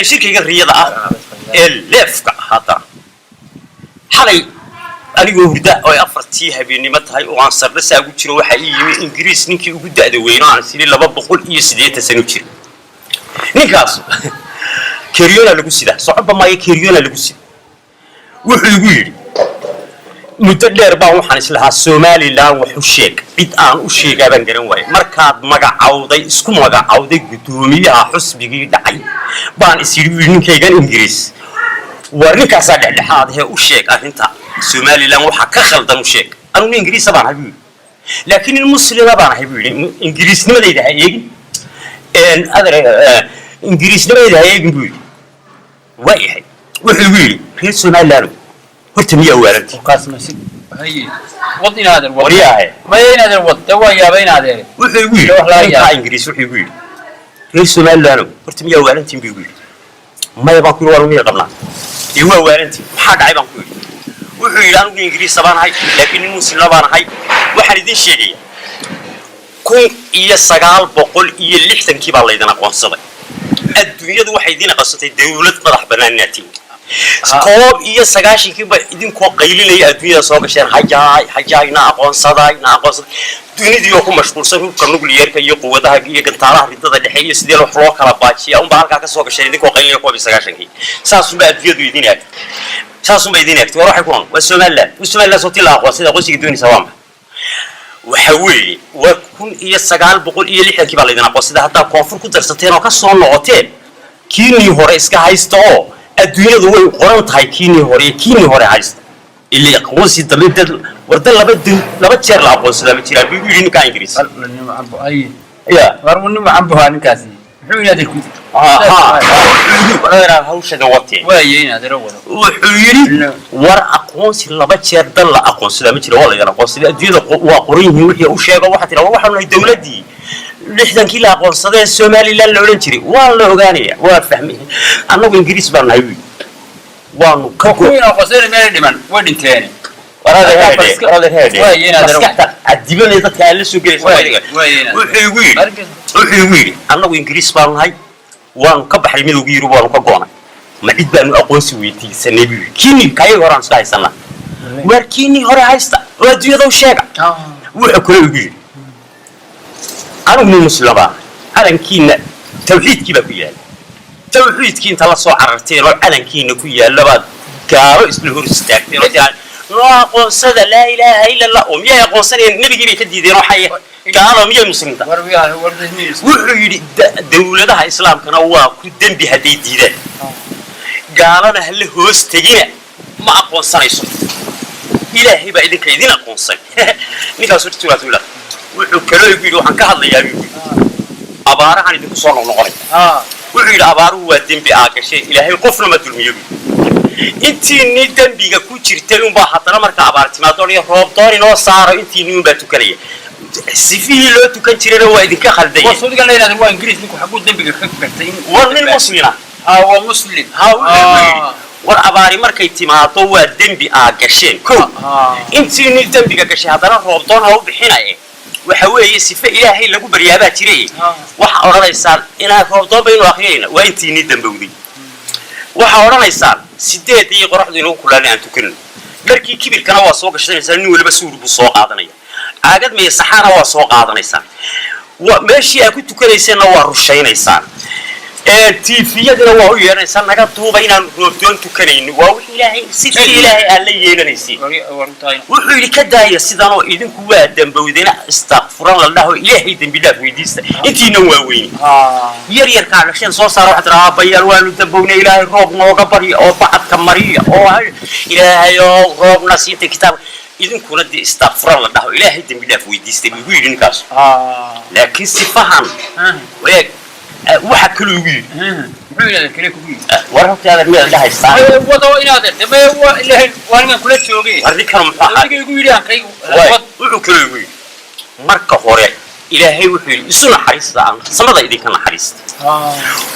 Shirkayga riyada ah ee leefka haddana xalay anigoo hurda oo ay 4tii habeennimo tahay oo aan sardha saa ugu jiro, waxaa ii yimi Ingiriis, ninkii ugu da'da weyno aan sili 280 sano jiro. Ninkaas keriyona lagu sidaa, socoba maayo, keriyona lagu sida. Wuxuu igu yidhi, muddo dheer baan waxaan islahaa Somaliland wax u sheeg, cid aan u sheegaa baan garan waayay. Markaad magacawday, isku magacawday guddoomiyaha xusbigii dhacay, baan is yidhi, ninkaygan Ingiriis, war ninkaasaa dhexdhexaad hee, u sheeg arrinta Somaliland waxaa ka khaldan u sheeg. Anugu nin Ingiriisa baan ahay, buu yidhi, laakiin nin Muslima baan ahay, buu yidhi. Ingiriisnimadayda ha eegin adeer, ingiriisnimadayda ha eegin, buu yidhi. Waa yahay. Wuxuu igu yidhi, reer Somaliland horta miyaa waalanti? Haye, wad inaadeer, wad. Waryaahe. Maya inaadeer, wad de, waa yaaba inaadeer. Wuxuu igu yidhi Wax laga ninkaa yaabo. Ingiriis wuxuu igu yidhi, reer Somaliland horta miyaa waalantiin, buu igu yidhi. Maya, baan ku yidhi, waan miya qabnaa dee, waa waalantiin, maxaa dhacay, baan ku yidhi. Wuxuu yidhi, anigu Ingiriisa baan ahay, laakiin nin Muslima baan ahay. Waxaan idin sheegaya, 1960kii baa laydin aqoonsaday. Adduunyadu waxay idin aqoonsatay dawlad madax bannaan inaad tihiin. 91kii ba idinkoo qaylinaya adduunyada soo gasheen, hajaay hajaay, na aqoonsaday, na aqoonsaday. Dunidii oo ku mashquulsan hubka nukliyeerka iyo quwadaha iyo gantaalaha ridada dhexe iyo sidee wax loo kala baajiya unbaa halkaa ka soo gasheen idinkoo qaylinaya 91kii. Saasunbaa adduunyadu idin eegtay, saasunbaa idin eegtay. War waxay ku on waa Somaliland, waa Somaliland sootii la aqoonsaday. Aqoonsiga doonaysa waa maxay? Waxa weeye, waa 1960kii baa laydin aqoonsaday. Haddaa koonfur ku darsateen oo ka soo noqoteen, kiinii hore iska haysta oo adduunyadu way qoran tahay. Kiinii hore, kiinii hore haysta, ilaa aqoonsi dambe dad warda laba jeer la aqoonsadaa ma jiraan, buu yidhi ninkaa Ingiriis. Haye. Ya. War nin wacan buu ahaa ninkaasi. Muxuu inaadeer ku Ha, hawshaga watee. Waaye inaadeer, wado. Wuxuu yidhi, war aqoonsi laba jeer dal la aqoonsadaa ma jira, waa laydin aqoonsaday, adduunyada waa qoran yihiin wixii u sheego. Waxaa tiraa, war waxaanu nahay dawladdii 60kii la aqoonsadee Somaliland la odhan jiray, waa la ogaanaya, waa fahmay. Annagu Ingiriis baan nahay, wiil, waanu ka Kuwii aqoonsadeen meel dhiman way dhinteen. Waaye inaadeer. Maskaxda cadibanaya dadka aan la soo gelaysa. Waaye, waaye inaadeer. Wuxuu igu yidhi, annagu Ingiriis baanu nahay, waanu ka baxnay midowgii Yurub, waanu ka go'nay. Ma cid baanu aqoonsi weydiisanay, buu yidhi. Kiinii kayaga hore aan iska haysanaa. Waar kiinii hore haysta oo adduunyada u sheega. Wuxuu kale igu yidhi, anigu nin Muslima baan, calankiina tawxiidkii baa ku yaala. Tawxiidkii inta la soo cararteen oo calankiina ku yaalla baad gaalo isla hor istaagteen oo tiraa, noo aqoonsada, laa ilaaha illa Allah. Oo miyay aqoonsanayeen? Nebigii bay ka diideen oo xaya gaalo, miyay muslimiinta? War wiyaha, war. Wuxuu yidhi, dawladaha islaamkana waa ku dembi hadday diidaan, gaalana hala hoos tegina, ma aqoonsanayso, Ilaahay baa idinka idin aqoonsan. Ninkaas horta tuula wuxuu kaloo igu yidhi, waxaan ka hadlayaa, buu yidhi, abaarahan idinku soo noqnoqonay. Wuxuu yidhi, abaaruhu waa dembi aa gasheen, Ilaahay qofna ma dulmiyo, buu yidhi. Intiinii dembiga ku jirtay unbaa haddana marka abaar timaado iyo roob doon inoo saaro, intiinii unbaa tukanaya. Sifihii loo tukan jirayna waa idinka khaldaya. Waa suudigan la yidhahdo waa Ingiriis. Ninku xaguu dembiga ka gartay in War nin muslima. Ha, waa muslim. Ha, wuxuu yidhi, war abaari markay timaado waa dembi aa gasheen ko. Intiinii dembiga gashay haddana roobdoon ha u bixinaye. Waxa weeye, sife Ilaahay lagu baryaabaa jiray. Waxaa odhanaysaan inaan roobdoon baynu akhriyayna, waa intiinii dambowday. Waxaa odhanaysaan, 8dii qoraxdu inoogu kulaanay aan tukanno. Dharkii kibirkana waa soo gashanaysaan, nin waliba suur buu soo qaadanaya, caagad meesaxaana waa soo qaadanaysaan, meeshii aad ku tukanayseenna waa rushaynaysaan, TV-yadina waa u yeedhanaysaan, naga duuba inaan roobdoon tukanayno. Waa wix Ilaahay, sifii Ilaahay aad la yeelanaysiin. Wuxuu yidhi, ka daaya sidanoo idinku waa dambowdena, istakfuran la dhaho, Ilaahay dembi dhaaf weydiista. Intiinan waa weyni, yar yarkaa dhasheen soo saara, waxaa tiraa, aabbayaal, waanu dambownay, Ilaahay roob nooga barya oo bacadka mariya oo Ilaahay oo roobna siinta kitaab. Idinkuna dee istakfuran la dhaho, Ilaahay dembi dhaaf weydiistay, buu igu yidhi ninkaas. Laakiin sifahan eeg, waxa kaluu igu yidhi. Muxuu inaad kale kugu yidhi? War hortaada miyaad dhahaystaa? Wado inaad deme, waa ilaahay, waa ninkan kula joogay. War ninkan muxuu ahaa? Adiga igu yidhi aan kaygu. Wuxuu kaloo igu yidhi, marka hore Ilaahay wuxuu yidhi, isu naxariista aan samada idinka naxariista.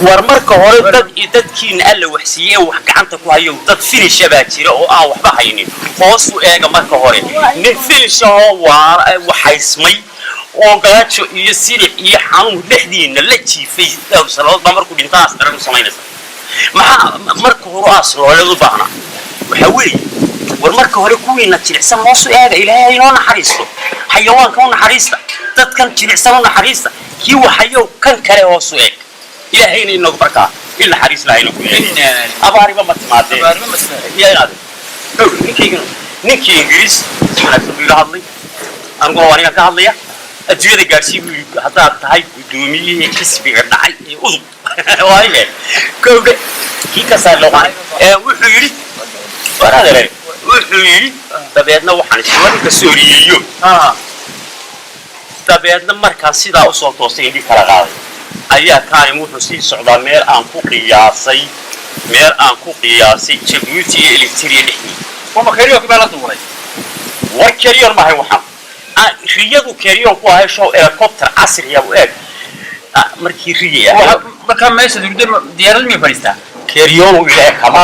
War marka hore dad dadkiina Alla wax siiyey, wax gacanta ku hayo, dad finisha baa jira oo aan waxba haynin. Hoos u eega marka hore. Nin finisha oo waa waxaysmay oo gaajo iyo silic iyo xanuun dhexdiina la jiifay dhowr sannadood baa markuu dhintahaas daran u samaynaysa. Maxaa marka hore aas nololeed u baahnaa? Waxaa weeye, war marka hore kuwiina jilicsan hoosu eega. Ilaahay inoo naxariisto, xayawaanka u naxariista, dadkan jilicsan u naxariista. Kii waxayow kan kale hoosu eeg. Ilaahayna inagu markaa il naxariis lahayna ku eeg. Abaariba ma timaadee. Yaa inaade dhowr ninkaygan, ninkii Ingiriis si wanaagsan buu ila hadlay, aniguna waa ninkan ka hadlaya. Adduunyada gaadsii buu yidhi haddaad tahay guddoomiyihii xisbiga dhacay ee UDUB. Waa ile kowdhe kii ka saar loqaanay. Wuxuu yidhi, war adeer, wuxuu yidhi, dabeedna waxaan isla ninka sooriyeeyo. Dabeedna markaa sidaa usoo toostay, indhi kala qaaday, ayaa kaanim wuxuu sii socdaa meel aan ku qiyaasay Jabuuti iyo Eritrea dhexdeeda. Wama kariyoki baa la duulay? War carrier maahay waxaan. Riyadu carrier ku ahay, show helicopter casriya u eeg. Markii riyay ahayd. Markaa meesha durda diyaarad miyay fadhiistaa? Carrier uu ila kama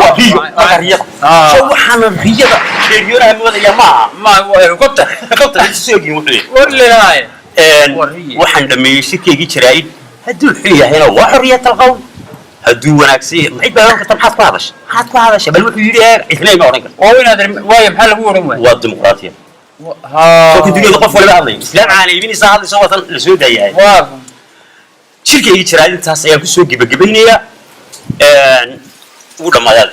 waa riyo marka riyada. So waxaana riyada carrier moodaya maaha. Ma waa helicopter? Helicopter soogin wuxuu yidhi. War leeyahay. War riye. Waxaan dhameeyey shirkaygii jaraa'id. Hadduu xun yahayna waa xorriyat alqowl, hadduu wanaagsan yahay maxay baa oran karta? Maxaad ku hadashay? Maxaad ku hadashay? Bal wuxuu yidhi eeg, cidna ima odhan karto. Oo inaad waayo, maxaa lagu oran waaya? Waa dimuqraatiya. Kolka duniyada qof waliba hadlayo, islaam caana iibinaysaa hadlayso, watan la soo daayahay. Shirkaygii jaraa'id intaas ayaan kusoo gebagabaynayaa. Ugu dhammaadaad.